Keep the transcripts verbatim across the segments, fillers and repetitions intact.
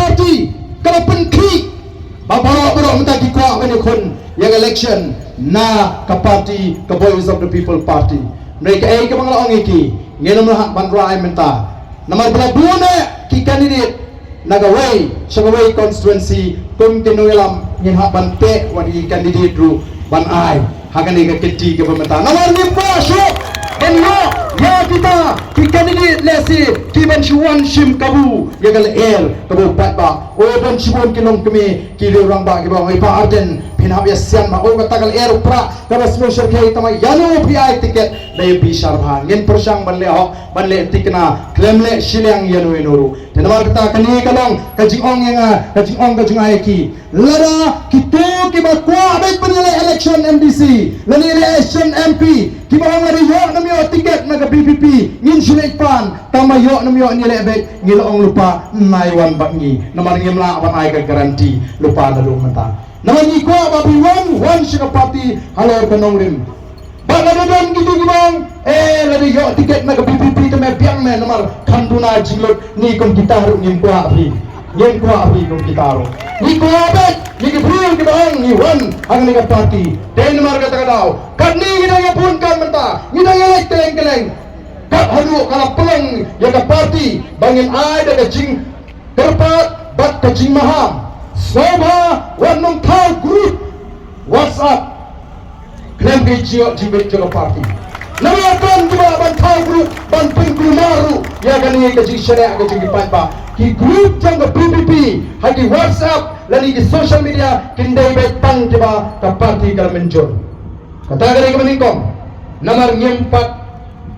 party ka la pynkhih ba baroh baroh mynta ki kwah ban ïakhun ïa ka election na ka party ka Voice of the People Party. Hynrei kaei kaba nga la ong ïa ki, ngin ym lah ban rai mynta. Namar ba la bun eh ki candidate na kawei sha kawei constituency, kum ki nongïalam ngin hap ban teh wat ki candidate ruh ban ai ha kane ka kynti kaba mynta. Namar ngim kwah shuh ban ïoh ïa kita ki candidate lehse ki ban shu wan shim kabu ïa ka lyer kaba u paidbah. O, don shibun ki longkmie ki riew rangbah kiba ong, "Oi Pa Ardent, phin hap ïa sian bha, o, kata ka lyer u prah kaba sngewsarkhei, tangba ïano phi ai tiket da ïa bishar bha." Ngin pyrshang ban leh hok, ban leh thikna, khlem leh shiliang ïano ïano ruh. Te namar kata kane ka long ka jingong ïa nga, ka jingong ka jong nga ïa ki. Lada kito kiba kwah beit ban ïaleh election M D C lane ïaleh election M P, kiba ong lada ïoh ne ym ïoh tiket na ka V P P ngin shu leit pan, tangba ïoh ne ym ïoh ngi leh beit, ngi la ong lypa, nai wan bad ngi. Namar ngim lah ban ai ka guarantee lypa naduh mynta. Namar ngi kwah ba phi wan, wan sha ka party halor ka nongrim. Bad lada don kito kiba ong, eh, lada ïoh tiket na ka V P P te me biang me, namar kham duna jinglut. Ngi kum kita ruh ngim kwah phi. Ngim kwah phi kum kita ruh. Ngi kwah beit ïa ki briew kiba ong ngi wan ha kane ka party. Te namar kata ka daw, katne ngi dang ïa bun kam mynta, ngi dang ïa leit kylleng kylleng. Kat haduh ka la pynlong ïa ka party ba ngin ai da ka jing kyrpad bad ka jingmaham. Sngewbha wat nym thaw group WhatsApp khlem ka jingïoh jingbit jong ka party. Namar don kiba ban thaw group ban pynkulmar ruh ïa kane ka jingshaniah ka jong ki paidbah. Ki group jong ka V P P ha ki WhatsApp lane ki social media kin dei beit tang kiba ka party ka la mynjur. Kata ka dei kaba nyngkong. Namar ngim pat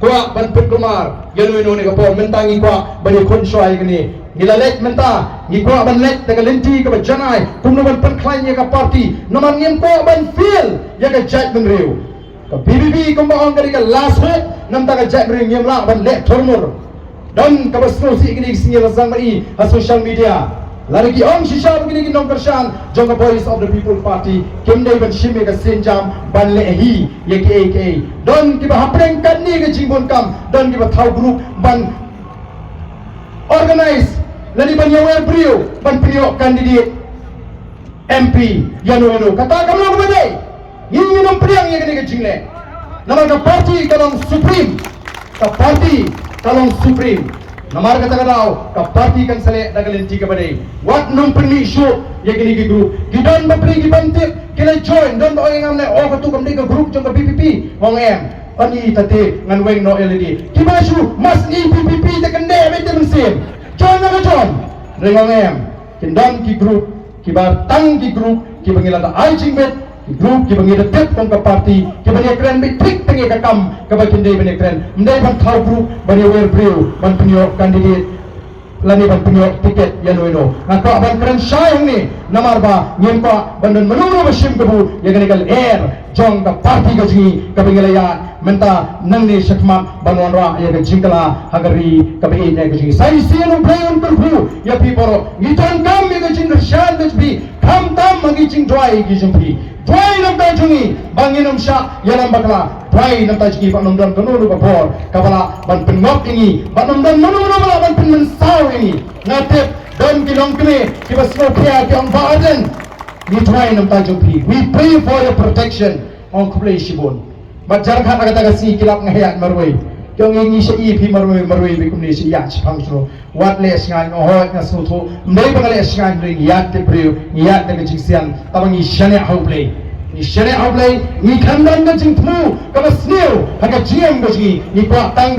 kwah ban pynkulmar ïano ïano ne ka por. Mynta ngi kwah ban ïakhun shuwa ïa kane. Ngi la leit mynta, ngi kwah ban leit da ka lynti kaba janai kumno ban pynkhlaiñ ïa ka party. Namar ngim kwah ban fail ïa ka jaitbynriew. Ka V P P kumba ong ka dei ka last hope na ka bynta ka jaitbynriew, ngim lah ban leh thurmur. Don kaba sngewsih kine ki sngi la sdang ban i ha social media. Lada ki ong shisha ba kine ki nongkyrshan jong ka Voice of the People Party kim dei ban shim ïa ka sienjam ban leh hi ïa kiei kiei. Don kiba hapdeng katne ka jingbun kam, don kiba thaw group ban organize lane ban ïawer briew ban pynïoh candidate M P ïano ïano. Kata kam long kaba dei. Ngi ngin ym pdiang ïa kane ka jingleh. Namar ka party ka long supreme. Ka party ka long supreme. Namar kata ka daw ka party kan sa leh da ka lynti kaba dei. Wat nym pynmih shuh ïa kine ki group. Ki don bapli kiban tip ki la join, don ba ong ïa nga ne, o, katu kam dei ka group jong ka V P P. Ong em. Ani tate ngan weng noh ïa lade. Kiba shu mas ni V P P te kan dei beit te mynsiem. Join na ka join. Ring ong em. Kin don ki group kiba tang ki group kiba ngi la da ai jingbit, ki group kiba ngi da tip kum ka party, kiba ngi kren beit thik tang ïa ka kam kaba kin dei ban ïa kren. Ym dei ban thaw group ban ïawer briew ban pynïoh candidate lane ban pynïoh tiket ïano ïano. Nga kwah ban kren shai hangne namar ba ngim kwah ban don mano mano ba shim kabu ïa kane ka lyer jong ka party ka jong ngi kaba ngi la ïaid mynta nangne shakhmat ban wanrah ïa ka jingkylla ha ka ri kaba ïeit ka jong ngi. Sa shisien U Blei un kyrkhu ïa phi baroh. Ngi donkam ïa ka jingkyrshan ka jong phi khamtam ha ki jingduwai ki jong phi. Duwai na ka bynta jong ngi ba ngin ym shah ïalam bakla. Duwai na ka bynta jong ngi ba ngin ym don kano kano ka bor kaba lah ban pynngop ïa ngi, ba ngin ym don mano mano ba lah ban pynmynsaw ïa ngi. Nga tip don ki longkmie kiba sngewkhia ki ong Bah Ardent. Ngi duwai na ka bynta jong phi. We pray for your protection. Ong khublei shibun. Bad jar khat ha kata ka sngi ki lap nga ïaid marwei. Ki ong ngi sha i phi marwei marwei bad kumne sha ïaid shaphang shuh. Wat leh sngewbha, nga hoi nga sngewthuh. Ym dei ba nga leh sngewbha, ngi ïaid te briew, ngi ïaid te ka jingsian. Tangba ngi shaniah ha U Blei. Ngi shaniah ha U Blei, ngi khlem don ka jingthmu kaba sniew ha ka jingim ka jong ngi. Ngi kwah tang